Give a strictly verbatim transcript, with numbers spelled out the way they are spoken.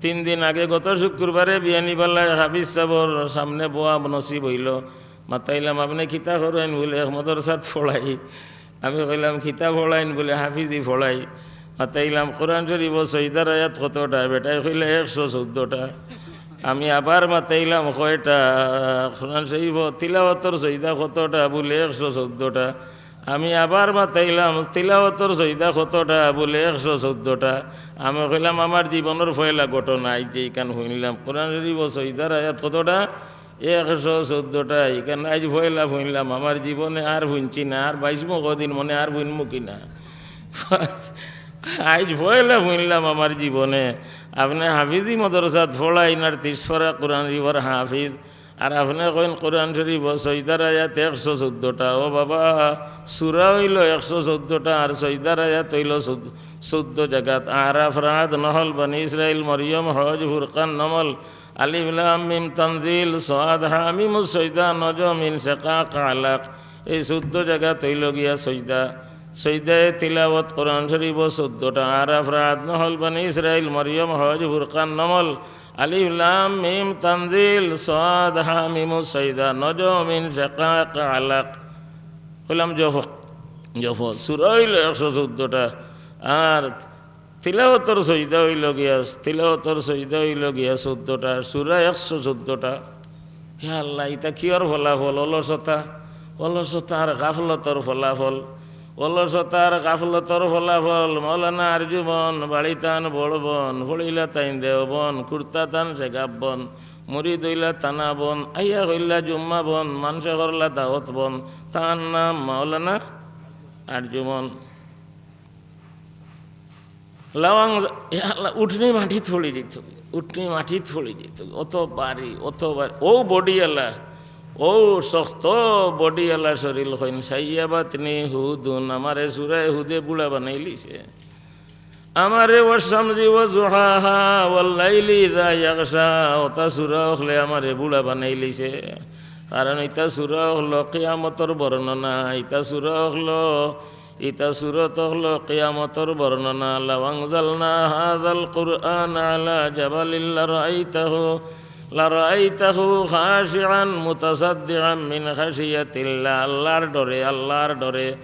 তিন দিন আগে গত শুক্রবারে বিয়ানীবালায় হাফিজ সাবর সামনে বওয়া নসিব অইলো। মাতাইলাম, "আপনে কিতা করইন?" বুলে, "এক মাদ্রাসাত পড়াই।" আমি কইলাম, "কিতা পড়াইন?" বুলে, "হাফিজি পড়াই।" মাতাইলাম, "কোরআন শরীফো সইদার আয়াত কতটা?" বেটায় কইলা, "একশো চৌদ্দটা।" আমি আবার মাতাইলাম, "কয়টা?" কোরআন শরীফো তিলাওয়াতর সইদা কতটা? বুলে, "একশো চৌদ্দটা।" আমি আবার মাতাইলাম, "তিলাওয়াতর সইদা কতটা?" বুলে, "একশো চৌদ্দটা।" আমি কইলাম, "আমার জীবনর পয়লা ঘটনা, আইজ যে ইখান হুনলাম, কোরআন শরীফো সইদার আয়াত কতটা? একশো চৌদ্দটা। ইখান আইজ পয়লা হুনলাম, আমার জীবনে আর হুনছি না, আর বাইশ মো কদিন মনে আর হুনমু কি না।" আইজ পয়লা হুনলাম আমার জীবনে। আপনে হাফিজি মাদ্রাসাত পড়াইন আর তিরিশ পারা কোরআন শরীফর হাফিজ, আর আপনে কইন কোরআন শরীফো সইদার আয়াত একশো চৌদ্দটা। ও বাবা, সূরা অইলো একশো চৌদ্দটা, আর সইদার আয়াত অইলো চৌদ্দ, চৌদ্দ জাগাত। আরাফ, রাদ, নহল, বনি ইসরাইল, মরিয়ম, হজ, ফুরকান, নমল, আলিফ, লাম, মিম, তানজিল, সাদ, হা, মিম, সইদা, নজম, ইনশিকাক, আলাক। এই চৌদ্দ জাগাত অইলো গিয়া সইদা। সইদায়ে তিলাওয়াত কোরআন শরীফো চৌদ্দটা। আরাফ, রাদ, নহল, বনি ইসরাইল, মরিয়ম, হজ, ফুরকান, নমল, আলিফ, লাম, মিম, তানজিল, সাদ, হা, মিম, সইদা, নজম, ইনশিকাক, আলাক। কইলাম, "জফ, জফ।" সূরা অইলো একশো চৌদ্দটা, আর তিলাওয়াতর সইদা অইলো গিয়া, তিলাওয়াতর সইদা অইলো গিয়া চৌদ্দটা, সূরা একশো চৌদ্দটা। হে আল্লাহ, ইতা কিয়র ফলাফল? অলসতা, অলসতা আর গাফলতর ফলাফল। অলসতা আর গাফলতর ফলাফল। মৌলানা আরজু বন, বাড়ি তান বড় বন, পড়িলা তাইন দেও বন, কুর্তা তান শেগাব বন, মুরিদ অইলা তানা বন, আইয়া কইলা জুম্মা বন, মানষে করলা দাওয়াত বন, তান নাম মৌলানা আরজু বন। লাওয়াং, ইয়া আল্লাহ, উঠনি মাটিত পড়ি দিত, উঠনি মাটিত পড়ি দিত, অত বাড়ি, অত বাড়ি, ও বডিআলা, ও শক্ত বডিআলা শরীর, কইন সাইয়া বাতনি হুদুন, আমারে সূরায়ে হুদে বুড়া বানাইলিছে। আমারে ওয়াশশামসি ওয়াজুহাহা ওয়াল্লাইলি ইযা ইয়াগশা, অতা সূরা অকলে আমারে বুড়া বানাইলিছে। কারণ ইতা সূরা অকলো কিয়ামতর বর্ণনা, ইতা সূরা অকলো, ইতা সূরত অকলো কিয়ামতর বর্ণনা। লাউ আনজালনা হাযাল কুরআনা আলা জাবালিল লারাআইতাহু, লারাআইতাহু খাশিআন মুতাসাদ্দিআন মিন খাশিয়াতিল্লাহ। আল্লাহর ডরে, আল্লাহর ডরে।